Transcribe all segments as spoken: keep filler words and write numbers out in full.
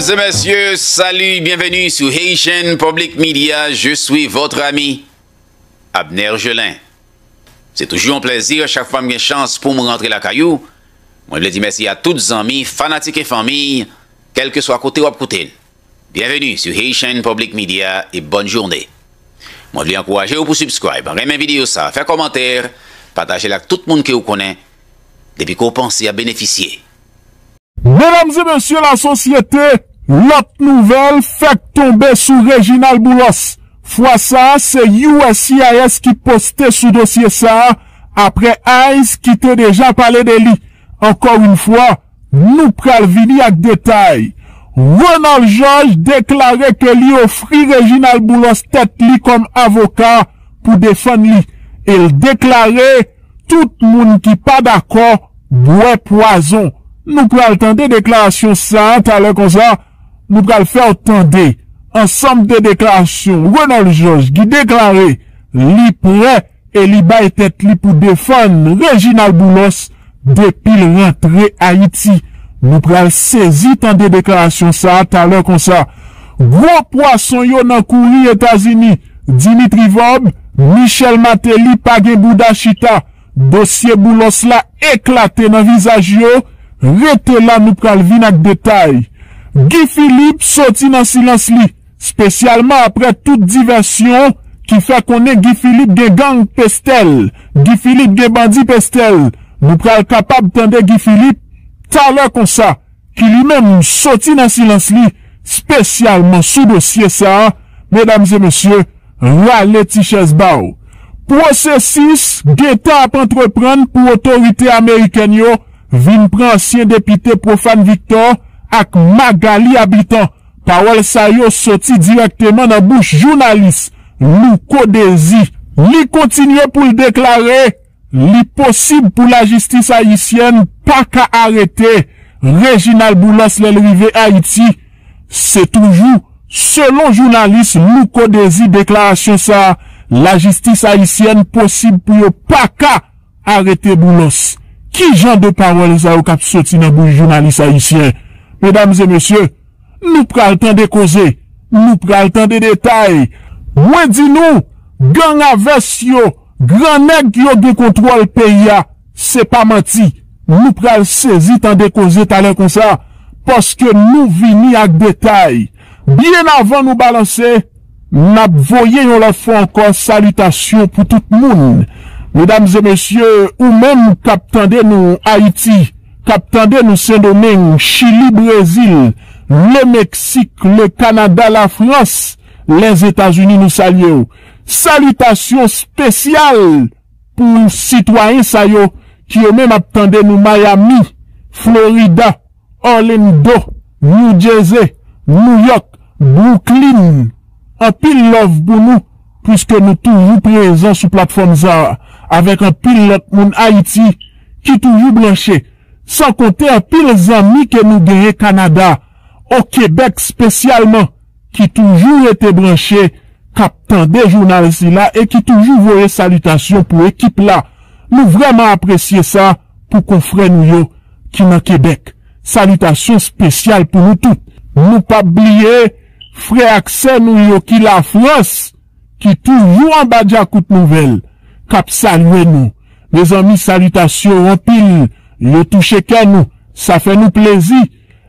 Mesdames et messieurs, salut, bienvenue sur Haitian Public Media. Je suis votre ami, Abner Gelin. Se toujou yon plèzi chak fwa m gen chans pou m rantre lakay ou. Mwen vle di mèsi a tout zanmi, fanatik e fanmi, kèlkeswa kote w ap koute n. Bienvenue sur Haitian Public Media et bonne journée. Mwen vle ankouraje w pou subscribe, renmen videyo sa, fè kòmantè, pataje l ak tout moun ke w konnen, depi ke w panse y ap benefisye. Medam e mesye lasosyete, lòt nouvèl fèk tonbe sou Reginald Boulos. Fwa sa a, se U S C I S ki poste sou dosye sa a, apre ICE ki te deja pale de li. Ankò yon fwa, nou pral vini ak detay. Ronald Georges deklare ke li ofri Reginald Boulos tèt li kòm avoka pou defann li. E l deklare tout moun ki pa dakò bwè pwazon. Nou pral tande deklarasyon sa a talè konsa. Nou pral fè w tande ansanm de deklarasyon Ronald Georges ki deklare li prè e li bay tèt li pou defann Reginald Boulos depi l rantre Ayiti. Nou pral sezi tande deklarasyon sa a talè konsa. Gwo pwason yo nan kouri Etazini. Dimitri Vorbe, Michel Martelly pa gen bouda chita. Dosye Boulos la eklate nan vizaj yo. Rete la, nou pral vin ak detay. Guy Philippe soti nan silans li, espesyalman apre tout divèsyon ki fè konnen Guy Philippe gen gang Pestèl, Guy Philippe gen bandi Pestèl. Nou pral kapab tande Guy Philippe talè konsa, ki li menm soti nan silans li, espesyalman sou dosye sa a, medam e mesye, rale ti chèz ba w. Pwosesis gentan ap antreprann pou otorite amerikèn yo vin pran ansyen depite Prophane Victor ak Magalie Habitant. Pawòl sa yo soti dirèkteman nan bouch jounalis Louko Désir. Li kontinye pou l deklare li posib pou lajistis ayisyèn pa ka arete Reginald Boulos lè l rive Ayiti. Se toujou selon jounalis Louko Désir deklarasyon sa a, lajistis ayisyèn posib pou yo pa ka arete Boulos. Ki jan de pawòl sa yo k ap soti nan bouch jounalis ayisyen? Medam e mesye, nou pral tande koze, nou pral tande detay. Mwen di nou, gang a vès yo, gran nèg yo gen kontwòl peyi a, se pa manti. Nou pral sezi tande koze talè konsa, paske nou vini ak detay. Byen avan nou balanse, n ap voye yon lòt fwa ankò salitasyon pou tout moun. Medam e mesye, ou menm k ap tande nou Ayiti, k ap tande nou Sendomeng, Chili, Brezil, Lemeksik, Lekanada, Lafrans, Lèzetazini, nou salye w. Salitasyon espesyal pou sitwayen sa yo ki yo menm ap tande nou Miami, Florida, Orlando, New Jersey, New York, Brooklyn. Anpil love pou nou, piske nou toujou prezan sou platfòm sa a, avèk anpil lòt moun Ayiti ki toujou branche. San konte anpil zanmi ke nou genyen Kanada, o Kebèk espesyalman, ki toujou rete branche, k ap tande jounal sila e ki toujou voye salitasyon pou ekip la. Nou vrèman apresye sa pou konfrè nou yo ki nan Kebèk. Salitasyon espesyal pou nou tout. Nou p ap bliye frè ak sè nou yo ki Lafrans, ki toujou anba Djakout Nouvèl, k ap salye nou. Mezanmi, salitasyon anpil, yo touche kè nou, sa fè nou plezi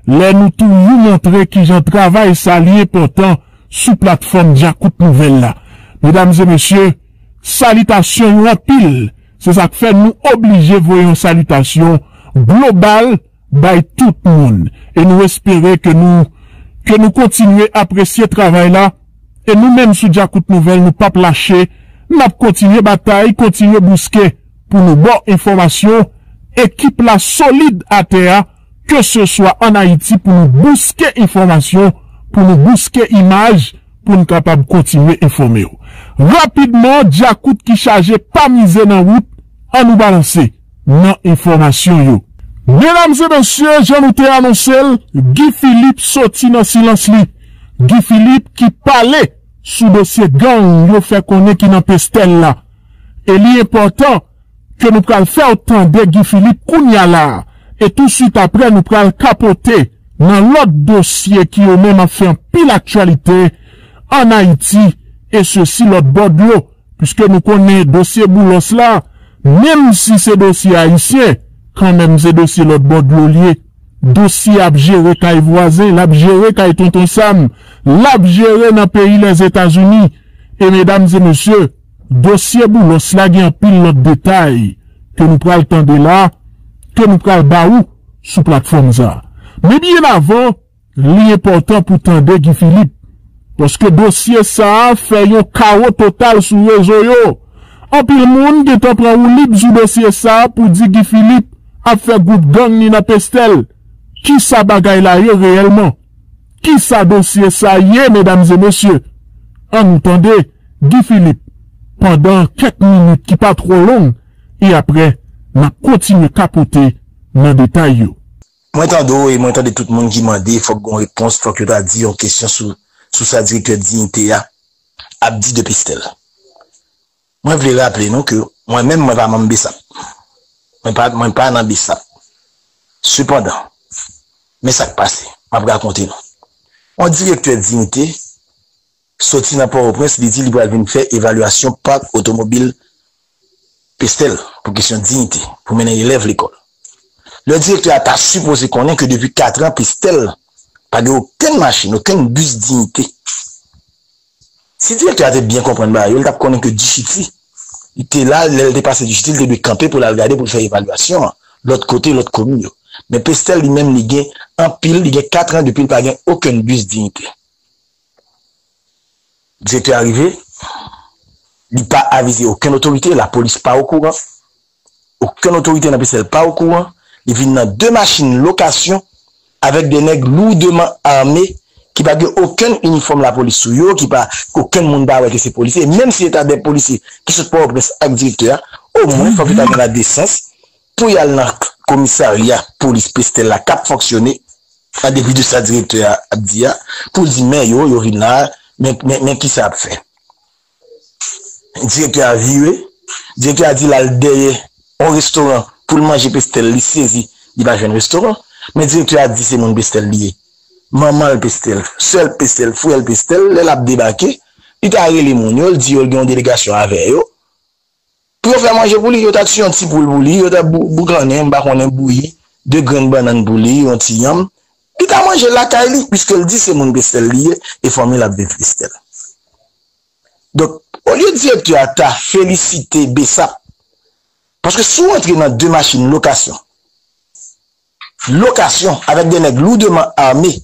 lè nou toujou montre kijan travay sa li enpòtan sou platfòm Djakout Nouvèl la. Medam e mesye, salitasyon yo anpil, se sa k fè nou oblije voye yon salitasyon global bay tout moun. E nou espere ke nou, ke nou kontinye apresye travay la. E nou menm sou Djakout Nouvèl, nou p ap lache. N ap kontinye batay, kontinye bouske pou nou ba w enfòmasyon. Ekip la solid atè a, keseswa ann Ayiti, pou nou bouske enfòmasyon, pou nou bouske imaj, pou n kapab kontinye enfòme w. Rapidman, Djakout ki chaje pa mize nan wout, ann nou balanse nan enfòmasyon yo. Medam e mesye, jan nou te anonse l, Guy Philippe soti nan silans li. Guy Philippe ki pale sou dosye gang yo fè konnen ki nan Pestèl la. E li enpòtan ke nou pral fè w tande Guy Philippe kounye a la a. E touswit apre, nou pral kapote nan lòt dosye ki yo menm ap fè anpil aktyalite ann Ayiti, e sesi lòt bò dlo, piske nou konnen dosye Boulos la, menm si se dosye ayisyen, kanmenm se dosye lòt bò dlo l ye. Dosye ap jere kay vwazen, l ap jere kay Tonton Sam, l ap jere nan peyi Lèzetazini. E medam e mesye, dosye Boulos la gen anpil lòt detay ke nou pral tande la, ke nou pral ba ou sou platfòm sa. Men byen avan, li enpòtan pou tande Guy Philippe, paske dosye sa a fè yon kawo total sou rezo yo. Anpil moun gentan pran woulib sou dosye sa a pou di Guy Philippe ap fè gwoup gang li nan Pestèl. Kisa bagay la ye reyèlman? Kisa dosye sa ye, medam e mesye? Ann tande Guy Philippe pandan kèk minit ki pa twò long, e apre, n ap kontinye kapote nan detay yo. Mwen tande w e mwen tande tout moun ki mande fòk gon repons, fòk yo ta di yon kesyon sou, sou sa direktè Diyite a ap di de Pestèl. Mwen vle raple nou ke mwen menm mwen pa manm BSAP. Mwen pa, mwen pa nan BSAP. Sepandan, men sa k pase, m ap rakonte nou. Yon direktè Diyite soti nan Pòtoprens, li di li pral vin fè evalyasyon pak otomobil Pestèl pou kesyon diyite, pou mennen elèv lekòl. Lè direktè a ta sipoze konnen ke depi kat an Pestèl pa gen okenn machin, okenn bis Diyite. Si direktè a te byen konprann bagay yo, li t ap konnen ke Dichiti, li te la, lè l te pase Dichiti, li te dwe kanpe pou l al gade, pou l fè evalyasyon an, lòt kote, lòt komin yo. Men Pestèl li menm, li gen anpil, li gen kat an depi l pa gen okenn bis Diyite. Direktè a rive, li pa avize okenn otorite, lapolis pa okouran, okenn otorite nan Pestèl pa okouran, li vin nan de machin lokasyon avèk de nèg lourdement armés ki pa gen okenn inifòm lapolis sou yo, ki pa, okenn moun pa wè ke se polisye, e menm si se ta de polisye ki sot Pòtoprens ak direktè a, omwen fòk yo ta gen ladesans pou y al nan komisarya polis Pestèl la k ap fonksyone, an depi de sa direktè a ap di a, pou l di men yo, yo vin la, men, men, men kisa y ap fè. Direktè a vire, direktè a di l al dèyè yon restoran pou l manje Pestèl, li sezi, li pa jwenn restoran. Men direktè a di se moun Pestèl li ye. Manman l Pestèl, sè l Pestèl, frè l Pestèl, lè l ap debake, li ta rele moun yo, l di yo l gen yon delegasyon avè yo. Pou yo fè manje pou li, yo ta tiye yon ti poul pou li, yo ta bou-, boukannen, m pa konnen, bouyi de grenn bannann pou li, yon ti yanm. Li ta manje lakay li, piske l di se moun Pestèl li ye, e fanmi l ap viv Pestèl. Donk, olye direktè a ta felisite BSAP, paske si w antre nan de machin lokasyon, lokasyon avèk de nèg lourdement armés,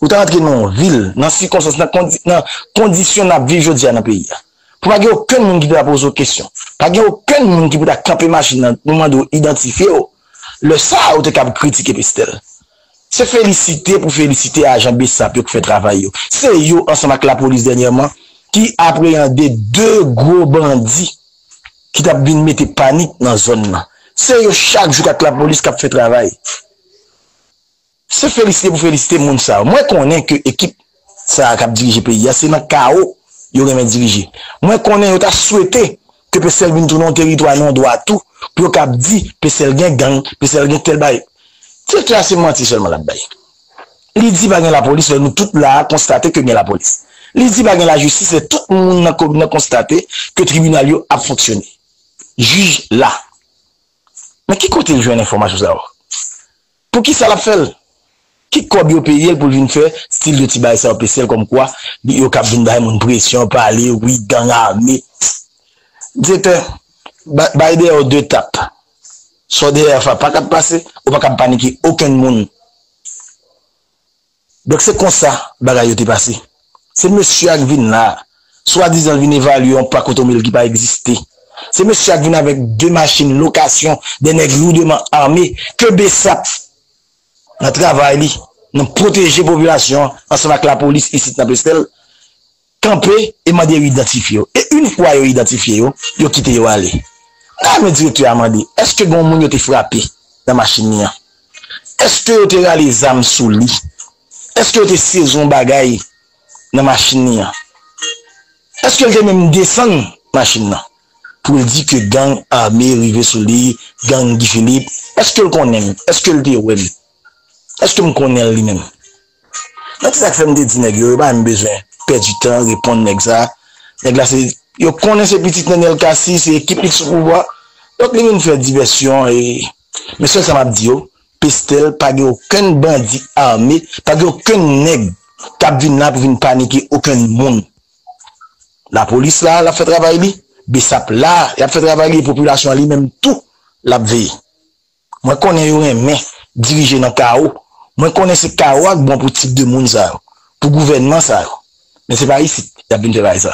ou ta antre nan yon vil, nan sikonstans, nan kondi-, nan kondisyon n ap viv jodi a nan peyi a. Pou pa gen okenn moun ki pou ta poze w kesyon. Pa gen okenn moun ki pou ta kanpe machin nan pou mande w idantifye w. Lè sa a, ou te kab kritike Pestèl. Se felisite pou felisite ajan BSAP yo k fè travay yo. Se yo, ansanm ak lapolis dènyèman, ki apreyande de gwo bandi ki t ap vin mete panik nan zòn nan. Se yo chak jou k ak lapolis k ap fè travay. Se felisite pou felisite moun sa yo. Mwen konnen ke ekip sa a k ap dirije peyi a, se nan kawo yo renmen dirije. Mwen konnen yo ta swete ke Pestèl vin tounen yon teritwa non dwa tou, pou yo kab di Pestèl gen gang, Pestèl gen tèl bagay. Direktè a se manti sèlman l ap bay. Li di pa gen lapolis, lè nou tout la a konstate ke gen lapolis. Li di pa gen lajistis, lè tout moun nan komin nan konstate ke tribinal yo ap fonksyone. Jij la. Men ki kote l jwenn enfòmasyon sa yo? Poukisa l ap fè l? Ki kòb yo peye l pou l vin fè stil de ti bagay sa yo Pestèl kòmkwa yo kab vin bay moun presyon, pale, wi, gang ame. Direktè, ba-, bay dèyè w de tap. Sa w dèyè a pa kab pase, ou pa kab panike okenn moun. Donk se konsa bagay yo te pase. Se mesye a k vin la a, swadizan l vin evalye yon pak otomobil ki pa egziste. Se mesye a k vin avèk de machin lokasyon, de nèg lourdement armés, ke BSAP, nan travay li, nan pwoteje popilasyon an, ansanm ak lapolis isit nan Pestèl, kanpe e mande yo idantifye yo. E yon fwa yo idantifye yo, yo kite yo ale. Nan men direktè a mande, èske gen yon moun yo te frape nan machin li an? Èske yo te rale zam sou li? Èske yo te sezi yon bagay nan machin li an? Èske l te menm desann machin nan pou l di ke gang ame rive sou li, gang Guy Philippe? Èske l konnen m? Èske l te wè m? Èske m konnen l li menm? Donk, se sa k fè m te di nèg yo, yo pa menm bezwen pèdi tan, reponn nèg sa. Nèg la, se, yo konnen se pitit Nenel Cassy, se ekip li k sou pouvwa. Donk, li vin fè divèsyon. E, men sèl sa m ap di yo, Pestel, pa gen okenn bandi ame, pa gen okenn nèg k ap vin la pou vin panike okenn moun. Lapolis la, l ap fè travay li, BSAP la, y ap fè travay li, e popilasyon an li menm tou, l ap veye. Mwen konnen yo renmen dirije nan kawo. Mwen konnen se kawo a k bon pou tip de moun sa yo, pou gouvènman sa yo. Men se pa isit y ap vin fè bagay sa.